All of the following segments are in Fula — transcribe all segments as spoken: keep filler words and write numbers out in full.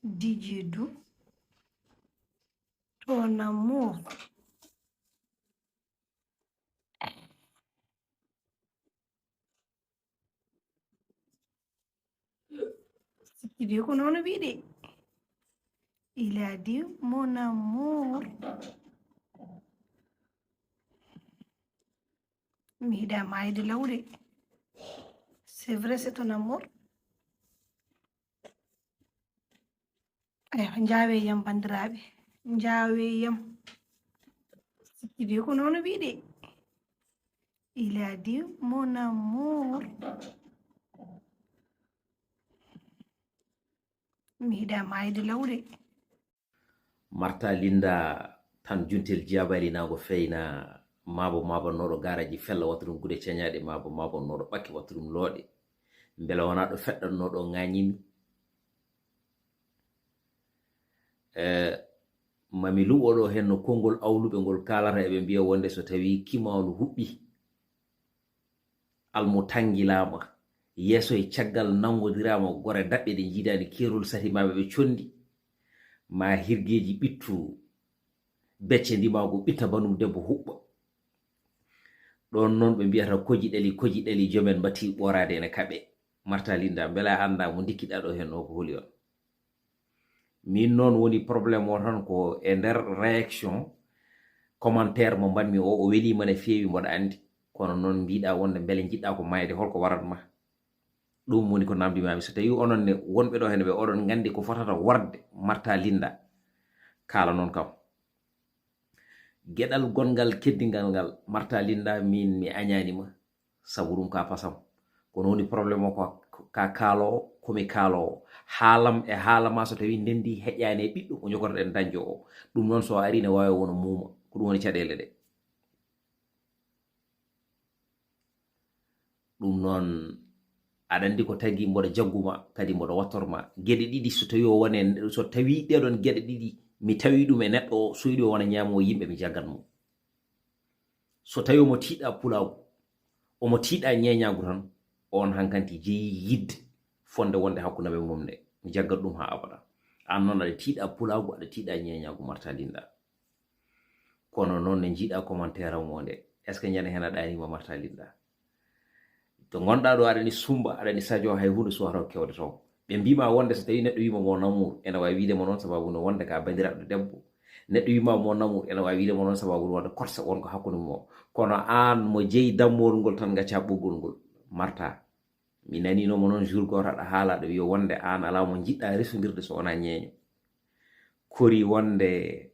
Didier Dou, ton amour. Sikki de ko noon o wiyi de. Il a dit mon amour. Mi yiɗaa maayde law de. C'est vrai, c'est ton amour. Eyo, njaawee yam, banndiraaɓe. Njaawee yam. Sikki de ko noon o wiyi de. Il a dit mon amour. Mi yiɗaa maayde law de. Marta Linda tan juntel jiyabali nago feyna mabo mabo noɗo garaji fella wattu ɗum gude cañaɗe mabo mabo noɗo ɓakke wattu ɗum looɗe. Mbele wona ɗo feɗɗanno ɗo ŋañimi? E, mami luɓo ɗo hen no konngol awluɓe ngol kaalata eɓe mbiya wonde so tawi kimawlu huɓɓi, almu tanngilaama, yeeso e caggal nanngodiraama, gore daɓɓe ɗe njiidaani keerol satimaaɓe ɓe conndi, ma hirgeeji ɓittu becce ndimaagu ɓitta banum debbo huɓɓa. Ɗoon noon ɓe mbiyata koji ɗali, koji ɗali, joomen mbati ɓooraade ene kaɓe. Marta Linda, mbela a anndaa mo ndikkiɗaa ɗo heen o ko holi on? Min noon woni problème o tan ko e nder réaction, commentaire mo mbaɗmi o, o weliima no feewi, mboɗo anndi. Kono noon mbiɗa wonde mbele njiɗɗa ko maayde, holko warat ma? Ɗum woni ko namdimami. So tawi onon ne wonɓe ɗo hene ɓe, oɗon nganndi ko fotata warde Marta Linda, kaala noon kam. Geɗal gonngal keddingal ngal, Marta Linda, min mi añaani ma, sabu ɗum ka pasam. Kono woni problème o ko ka kaalowo, ko mi kaalowo. Haalam e haala ma so tawi ndendi heƴaani e ɓiɗɗo mo jogotoɗen dañjo o. Ɗum noon so ari ne waawi wona muuma. Ko ɗum woni caɗeele ɗe. Ɗum noon, aɗa anndi ko tagi mboɗo jagguma, kadi mboɗo wattorma. Geɗe ɗiɗi so tawi o wone, so tawi ɗeɗon geɗe ɗiɗi, mi tawi ɗum e neɗɗo o, so yiɗi o wona ñaamo yimɓe, mi jaggat mo. So tawi omo tiiɗa pulaagu, omo tiiɗa ñeeñaagu tan, on hankanti jeyi yidde fonde wonde hakkunde men mum nde. Mi jaggat ɗum haa abada. Aan noon aɗa tiiɗa pulaagu, aɗa tiiɗa ñeeñaagu, Marta Linda. Kono noon ne njiiɗa commentaire am o nde, est-ce que ñande heen a ɗaaniima Marta Linda? To ngonɗa ɗo aɗa ni sumba, aɗa ni sadio, hay huunde suwata ko kewde toon. Ɓe mbima wonde so tawi neɗɗo wima mo namour, ene wawi wiide mo noon sababu no wonde ka bandiraɗo debbo. Neɗɗo wima mo namour, ene wawi wiide mo noon sababu no wonde korsa wonko hakkunde mo. Kono aan mo jeyi dammorgol tan, gacca ɓoggol ngol. Marta, mi nanino mo noon jour goto aɗa haala, aɗa wiya wonde aan ala mo jiɗɗa resondirde so wona ñeeño. Kori wonde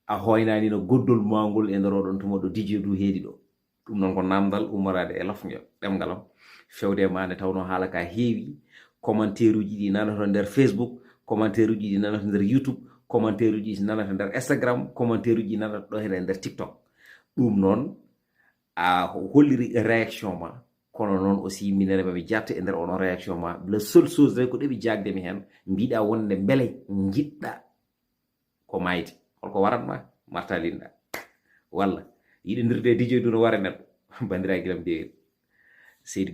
a hoynanino goddol ma ngol e nder oɗon tuma ɗo Didier Dou heedi ɗo. Ɗum noon ko namdal ummorade e lafnge ɗemngal am. Fewde e ma nde tawno haala ka heewi, commentaire uji ɗi nanato nder Facebook, commentaire uji ɗi nanato nder YouTube, commentaire uji ɗi nanato nder Instagram, commentaire uji ɗi nanato ɗo hene nder TikTok. Ɗum noon a holliri réaction ma, kono noon aussi minene mami jatte e nder onon réaction ma. Le seule chose rek ko ɗeɓi jagde mi hen, mbiɗa wonde mbele jiɗɗa ko mayde. Holko waratma? Marta Linda. Walla yiɗodirde e Didier Dou no wara neɗɗo. Bandiraɓe gilam dewi. Seydi